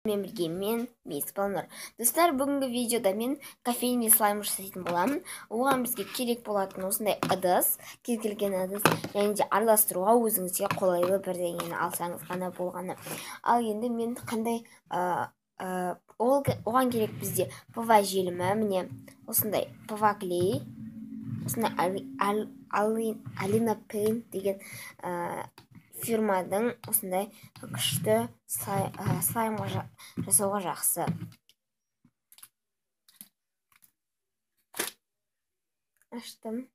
Мен бірге мен Мисс Балнұр. Достар, бүгінгі видеода мен кофейный слайм жасайтын боламын. Оған бізге керек болатын осындай ыдыс, кез келген ыдыс, және де араластыруға өзіңізге қолайлы бірдеңені алсаңыз ғана болғаны. Ал енді мен қандай оған керек бізде ПВА желімі, міне осындай ПВА клей, осындай Алина Пейнт деген фирманың осындай күшті слаймға жасауға жақсы. Аштым.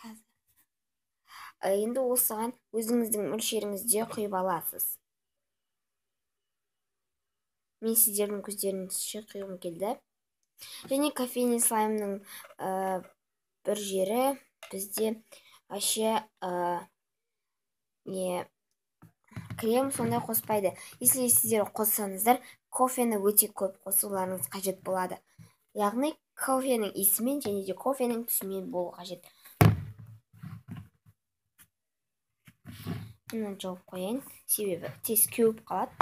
Қазір. Енді осыған өзіңіздің мөлшеріңізде құйып аласыз. Мен сіздердің көздеріңізше құйғым келді. Және кофейный слаймның бір жері бізде вообще не крем сондай қоспайды. Если сіздер қоссаңыздар, кофені өте көп қосуларыңыз қажет болады. Яғни кофенің иісімен және де кофенің түсімен болу қажет. Мынаны жауып қояйын, себебі тез кеуіп қалады.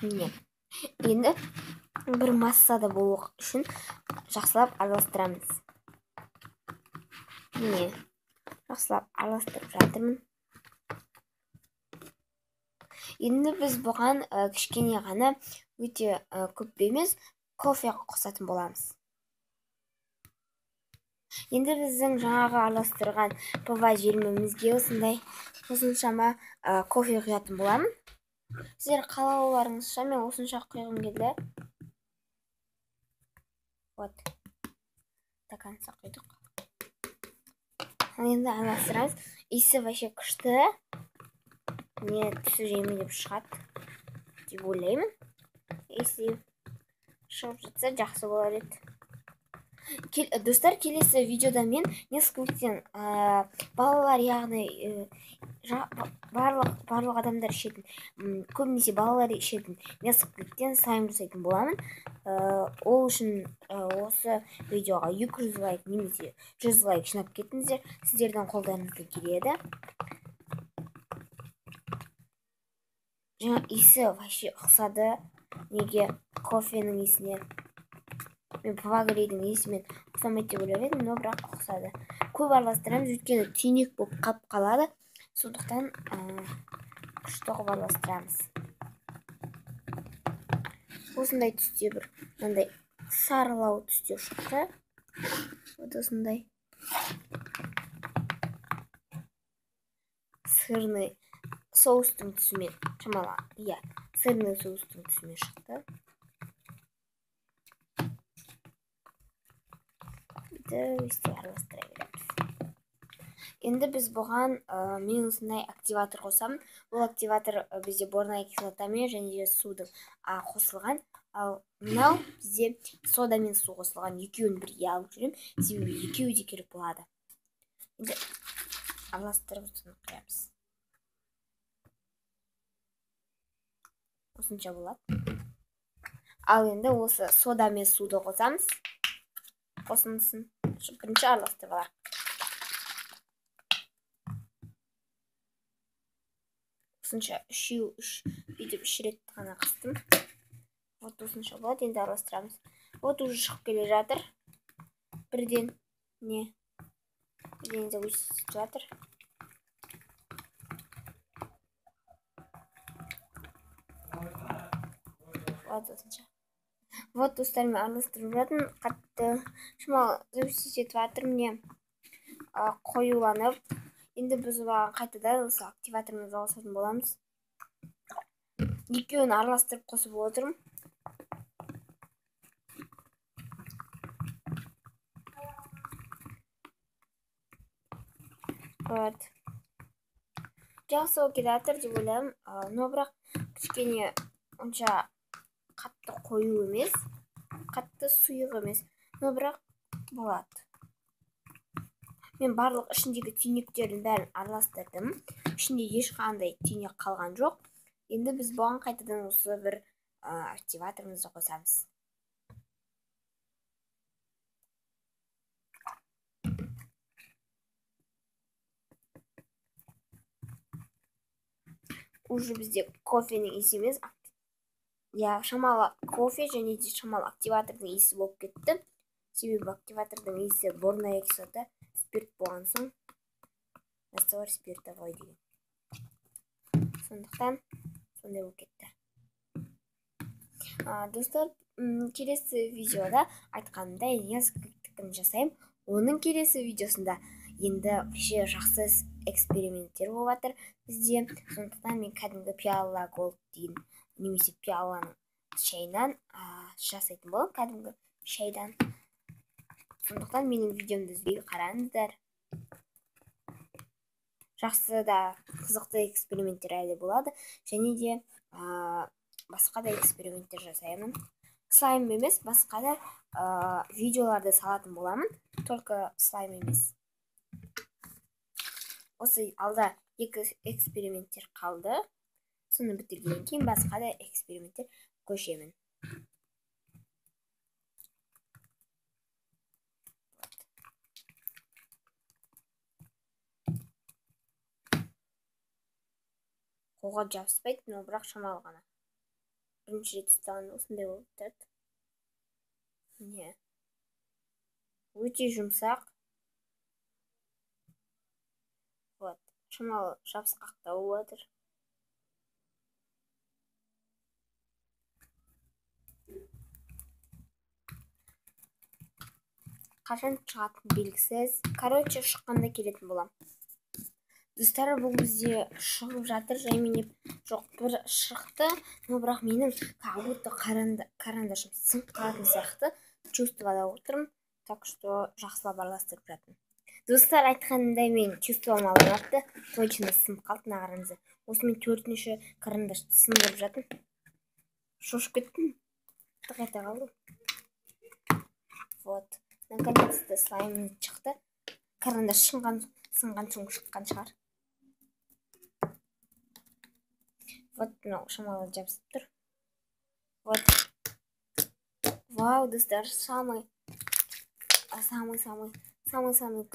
Міне. Енді бір массада болу үшін жақсылап араластырамыз. Міне. Жақсылап араластырып жатырмын. Енді біз бұған кішкене ғана, өте көп емес, кофе қосатын боламыз. Енді біздің жаңағы араластырған ПВА желімімізге осындай осыншама кофе құятын боламын. Сіздер қалауларыңызша, мен осынша құйғым келді. Вот. До конца құйдық. Енді араластырамыз. Иісі вообще күшті. Не түсі жемелеп шығады деп ойлаймын. Если шығып жатса, жақсы болар еді. Достар, келесі видеода мен Несквиктен балалар, яғни барлық адамдар ішетін, көбінесе балалар ішетін Несквиктен слайм жасайтын боламын. Ол үшін осы видеоға 200 лайк немесе 100 лайк жинап кетіңіздер. Сіздердің қолдарыңыздан келеді. Жаңа иісі вообще ұқсады. Неге кофенің иісіне? Мен ПВА клейдің иісімен ұқсамайды деп ойлап едім, но бірақ ұқсады. Көп араластырамыз, өйткені түйнек болып қалып қалады. Сондықтан күшті қылып араластырамыз. Осындай түсте бір мынандай сарылау түсте шықты. Вот осындай сырный соустың түсімен, шамалы, иә, сырный соустың түсімен шықты. Өсте араластыра береміз. Енді біз бұған мен осындай активатор қосамын. Бұл активатор бізде борная кислотамен және де судың қосылған. Ал мынау бізде сода мен су қосылған. Екеуін бірге алып жүремін, себебі екеуі де керек болады. Енді араластырып осыны құямыз. Осынша болады. Ал енді осы сода мен суды қосамыз. Қосындысын бірінші араластырып алайық. Осынша үшеу үш бүйтіп үш рет ғана қыстым. Вот осынша болады. Енді араластырамыз. Вот уже шығып келе жатыр. Бірден не? Бірден де өсіп жатыр. Вот осынша. Вот, достар, мен араластырып жатырмын. Қатты шамалы өсіп жетіп жатыр, міне қоюланып. Енді біз оған қайтадан осы активаторымызды қосатын боламыз. Екеуін араластырып қосып отырмын. Вот. Жақсы болып келе жатыр деп ойлаймын. Но бірақ кішкене онша қатты қою емес, қатты сұйық емес, но бірақ болады. Мен барлық ішіндегі түйнектердің бәрін араластырдым. Ішінде ешқандай түйнек қалған жоқ. Енді біз бұған қайтадан осы бір активаторымызды қосамыз. Уже бізде кофенің иісі емес, иә, шамалы кофе және де шамалы активатордың иісі болып кетті. Себебі активатордың иісі борная кислота, спирт болған соң, раствор спиртовой деген. Сондықтан сондай болып кетті. Достар, келесі видеода айтқанымдай Несквиктікін жасаймын. Оның келесі видеосында енді вообще жақсы эксперименттер болып жатыр бізде. Сондықтан мен кәдімгі Пиала Голд деген немесе пиаланың шайынан жасайтын боламын, кәдімгі шайдан. Сондықтан менің видеомды үзбей қараңыздар. Жақсы да қызықты эксперименттер әлі болады. Және де басқа да эксперименттер жасаймын. Слайм емес, басқа да видеоларды салатын боламын. Только слайм емес. Осы алда екі эксперименттер қалды. Соны бітіргеннен кейін басқа да эксперименттер көшемін. Қолға жабыспайды, но бірақ шамалы ғана. Бірінші рет ұстағанда осындай болып тұрады. Міне. Өте жұмсақ. Вот, шамалы жабысқақтау болып жатыр. Қашан шығатын белгісіз. Короче, шыққанда келетін боламын. Достар, бұл бізде шығып жатыр, жайменеп жоқ, бір шықты, но бірақ менің как будто карандашым сынып қалатын сияқты чувствода отырмын, так что жақсылап араластырып жатырмын. Достар, айтқанымдай мен чувством алынапты, точно сынып қалды, мына қараңыздар. Осымен 4-ші карандашты сындырып жатырмын. Шошып кеттім, тық ете қалдым. Вот, наконец-то слайм шықты. Карандаш сынған соң шыққан шығар. Вот, мынау шамалы жабысып тұр. Вот. Вау, достар, самый классный, самый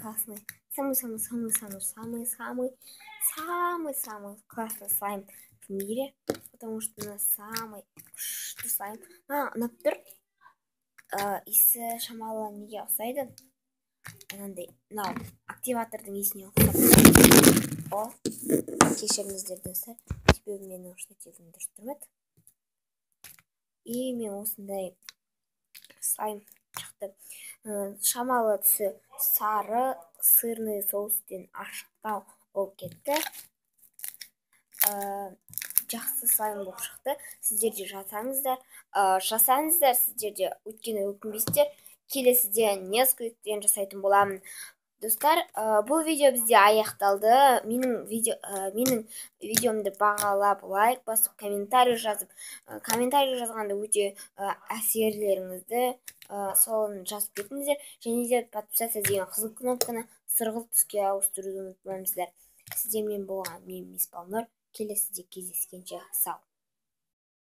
классный слайм в мире, потому что у нас самый күшті слайм. Ұнап тұр. Иісі шамалы неге ұқсайды? Анандай, мынау активатордың иісіне ұқсап тұр. О, кешіріңіздер, достар, себебі менің штативім дұрыс тұрмады. И мен осындай слайм шықты. Шамалы түсі сары, сырный соустен ашықтау болып кетті. Жақсы слайм болып шықты. Сіздер де жасаңыздар. Жасаңыздар, сіздер де, өйткені өкінбейсіздер. Келесіде Несквиктен жасайтын боламын. Достар, бұл видео бізде аяқталды. Менің видеомды бағалап, лайк басып, комментарий жазып, комментарий жазғанда өте әсерлеріңізді соны жазып кетіңіздер. Және де подписаться деген қызыл кнопканы сұрғылт түске ауыстыруды ұмытпаңыздар. Сіздермен болған мен Мисс Балнұр. Келесіде кездескенше сау.